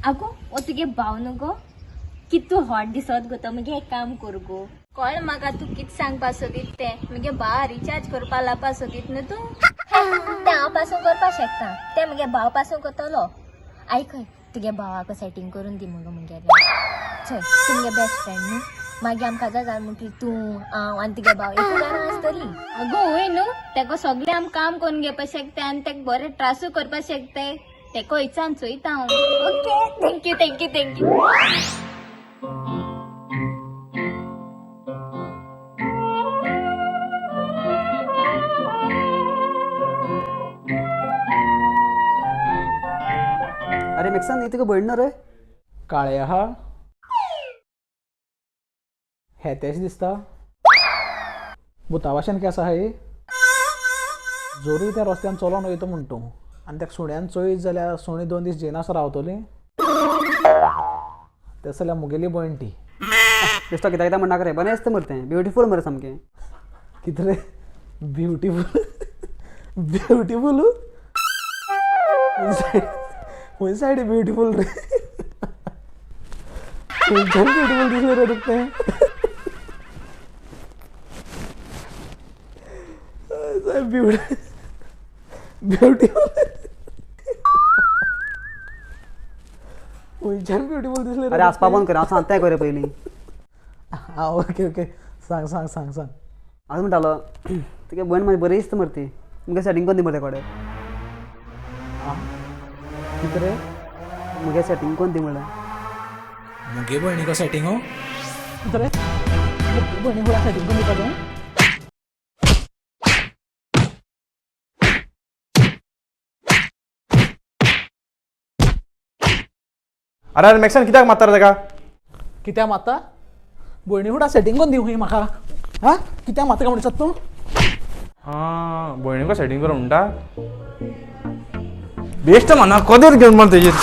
आगो ओ तुगे भाव न्हू गो, कितू हॉट दिसत गो तो. मगे एक काम कर गो, कळ म्हाका तूं कितें सांगपा सोदीत तें. मुगे भाव रिचार्ज करपा लावपा सोदीत न्हू तूं. तें हांव पासून करपा शकता, तें मुगे भाव पासून करतलो. आयकय, तुगे भावाक सेटींग करून दी मुगो मुगेलें. चल, तूं मुगे बेस्ट फ्रेंड न्हू, मागीर आमकां जाय जाल्यार म्हणटली तूं हांव आनी तुगे भाव एकूच घरान आसतली. अगो वय न्हू, तेका सगळें आम काम करून घेवपा शकता आनी तेका बरें त्रासूय करपा शकताय. तेका इचान चोयता हांव. Okay, thank you thank you thank you. अरे मेक्सान, ही तुका भयण ना रे? काळे आहा हे तेश दिसता, भुता भाशेन केंस आहा. ही जोरूय त्या रस्त्यान चलोन वयता म्हण तूं आनी त्या सुण्यान चोयत जाल्यार सुणी 2 दीस जेनासो रावतली. तें जाल्यार मुगेली भयण ती. बेश्टो कित्याक कित्याक म्हणनाका रे. बरें दिसता मरे तें, ब्युटिफूल मरे सामकें. कितें रे, ब्युटिफूल ब्युटिफूल? खंय सायड ब्युटिफूल रे? खंयच्यान ब्युटिफूल दिसलें रे तुका तें? ब्युटी ब्युटिफूल, खंयच्यान ब्युटिफूल दिसलें रे? अरे आसपा बंद कर, हांव सांगता कर पयलीं. आं, ओके ओके, सांग सांग सांग सांग. हांव म्हणटालो, तुगे भयण म्हाजी बरी दिसता मरे ती. मुगे सेटींग कोन्न दी मरे कोडे. कितें रे? मुगे सेटींग कोन्न दी म्हणल्यार. मुगे भयणीको सेटींग हो? कितें रे, मुगे भयणी फुडें सेटींग करून दिता तूं? अरे अरे मॅक्सान, कित्याक मारता रे ताका? कित्याक मारता? भयणी फुडें सेटींग करून दी खंय म्हाका. आं, कित्याक मारता काय म्हणटा तूं? आं, भयणीको सेटींग कर म्हणटा? बेश्ट म्हणा, कदेर घेवन मर तेजेर.